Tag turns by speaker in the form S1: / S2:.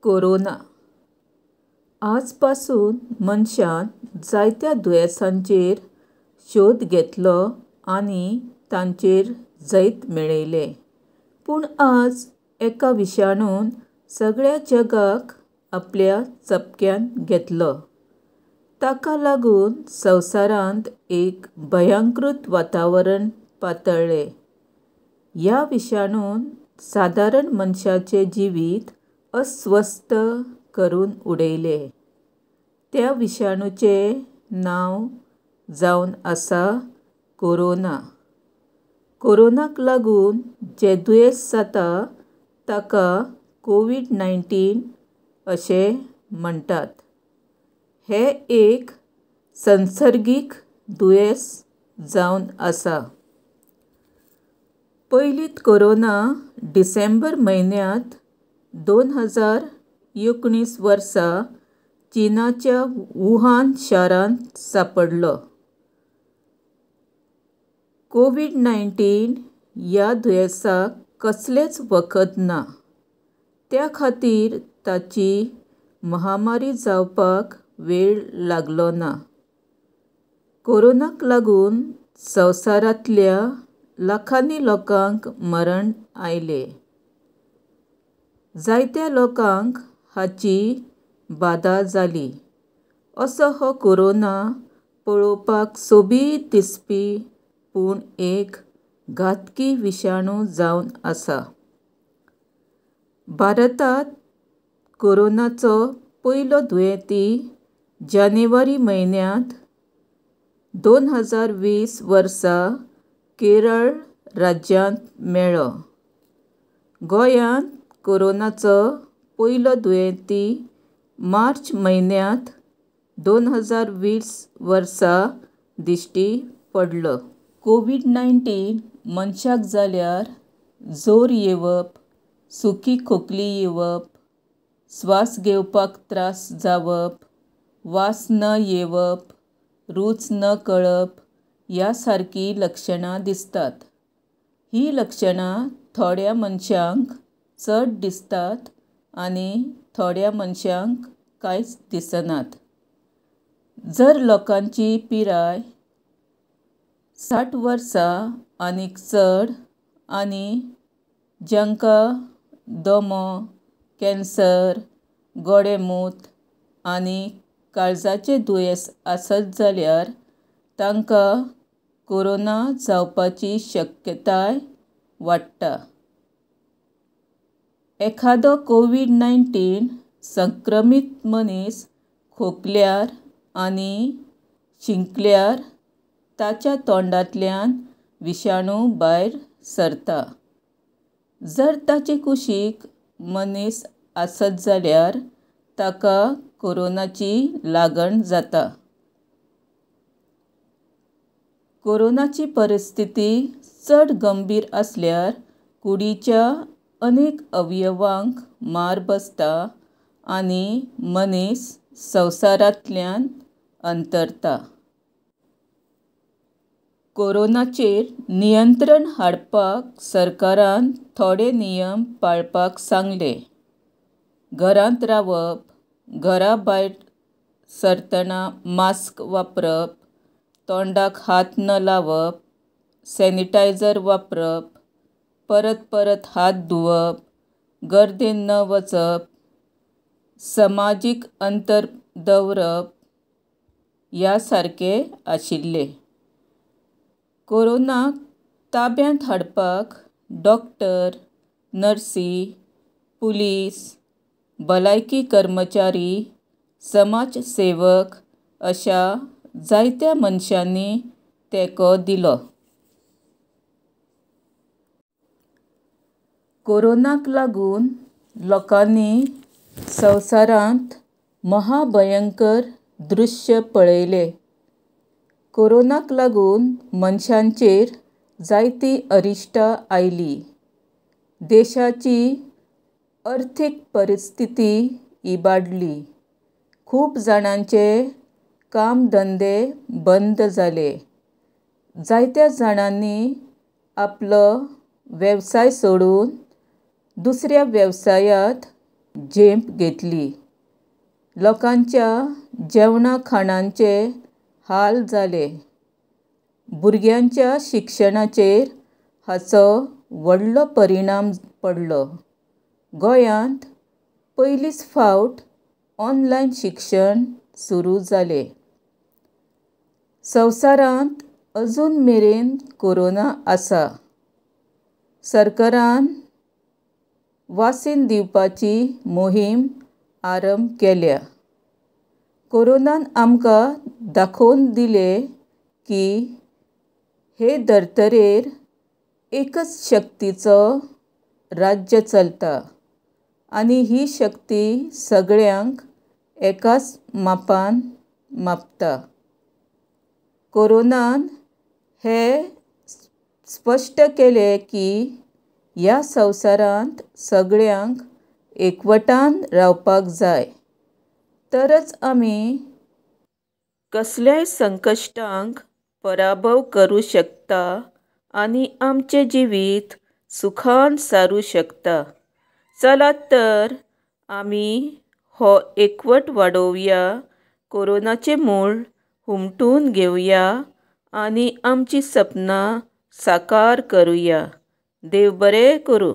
S1: Corona. आज पासून मनशान जायत्या दुयेंसांचेर शोध घेतलो आनी तांचेर जैत मेळयलें. पूण आज एका विशाणून सगळ्या जगाक आपल्या चपक्यांत घेतलो. ताका लागून संवसारांत एक भयांकृत वातावरण पातळ्ळें. ह्या विशाणून सादारण मनशाचें जिवीत अस्वस्थ करून उडयलें. त्या विशाणूचें नांव जावन आसा कोरोना. कोरोनाक लागून जें दुयेंस जाता ताका कोविड-19 अशें म्हणटात. हें एक संसर्गीक दुयेंस जावन आसा. पयलींत कोरोना डिसेंबर म्हयन्यांत 2019 वर्सा चीनाच्या वुहान शारांत सांपडलो. कोविड-19 ह्या दुयेंसाक कसलेंच वखद ना. त्या खातीर ताची महामारी जावपाक वेळ लागलो ना. कोरोनाक लागून संवसारांतल्या लाखांनी लोकांक मरण आयलें. जायत्या लोकांक हाची बादा जाली. असो हो कोरोना पळोवपाक सोबीत दिसपी पूण एक घातकी विशाणू जावन आसा. भारतांत कोरोनाचो पयलो दुयेंती जानेवारी म्हयन्यांत 2020 वर्सा केरळ राज्यांत मेळ्ळो. गोंयांत कोरोनाचो पयलो दुयेंती मार्च म्हयन्यांत 2020 वर्सा दिश्टी पडलो. कोविड-19 मनशाक जाल्यार जोर येवप, सुकी खोकली येवप, स्वास घेवपाक त्रास जावप, वास न येवप, रूच न कळप ह्या सारकीं लक्षणां दिसतात. हीं लक्षणां थोड्या मनशांक चड दिसतात आनी थोड्या मनशांक कांयच दिसनात. जर लोकांची पिराय 60 वर्सां आनीक चड आनी जांकां दमो, कॅन्सर, गोडेंमूत आनी काळजाचें दुयेंस आसत जाल्यार तांकां कोरोना जावपाची शक्यताय वाडटा. एखादो कोविड-19 संक्रमीत मनीस खोकल्यार आनी शिंकल्यार ताच्या तोंडांतल्यान विशाणू भायर सरता. जर ताचे कुशीक मनीस आसत जाल्यार ताका कोरोनाची लागण जाता. कोरोनाची परिस्थिती चड गंभीर आसल्यार कुडीच्या अनेक अवयवांक मार बसता आनी मनीस संवसारांतल्यान अंतरता. कोरोनाचेर नियंत्रण हाडपाक सरकारान थोडे नियम पाळपाक सांगले. घरांत रावप, घरा भायर सरतना मास्क वापरप, तोंडाक हात न लावप, सॅनिटायझर वापरप, परत परत हात धुंवप, गर्देन न वचप, समाजीक अंतर दवरप ह्या सारके आशिल्ले. कोरोनाक ताब्यांत हाडपाक डॉक्टर, नर्सी, पुलीस, भलायकी कर्मचारी, समाज सेवक अश्या जायत्या मनशांनी तेंको दिलो. कोरोनाक लागून लोकांनी संवसारांत महाभयंकर दृश्य पळयलें. कोरोनाक लागून मनशांचेर जायतीं अरिश्टां आयलीं. देशाची अर्थीक परिस्थिती इबाडली. खूब जाणांचे काम धंदे बंद जाले. जायत्या जाणांनी आपलो वेवसाय सोडून दुसऱ्या वेवसायांत झेप घेतली. लोकांच्या जेवणा खाणांचे हाल जाले. भुरग्यांच्या शिक्षणाचेर हाचो व्हडलो परिणाम पडलो. गोंयांत पयलीच फावट ऑनलायन शिक्षण सुरू जालें. संवसारांत अजून मेरेन कोरोना आसा. सरकारान वासीन दिवपाची मोहीम आरंभ केल्या. कोरोनान आमकां दाखोवन दिलें की हे धर्तरेर एकच शक्तीचो राज्य चलता आनी ही शक्ती सगळ्यांक एकाच मापान मापता. कोरोनान हें स्पश्ट केलें की ह्या संवसारांत सगळ्यांक एकवटान रावपाक जाय तरच आमी कसल्याय संकश्टांक पराभव करूंक शकता आनी आमचें जिवीत सुखान सारूंक शकता. चलात तर आमी हो एकवट वाडोवया कोरोनाचें मूळ हुमटून घेवया आनी आमचीं सपनां साकार करुया. देव बरें करूं.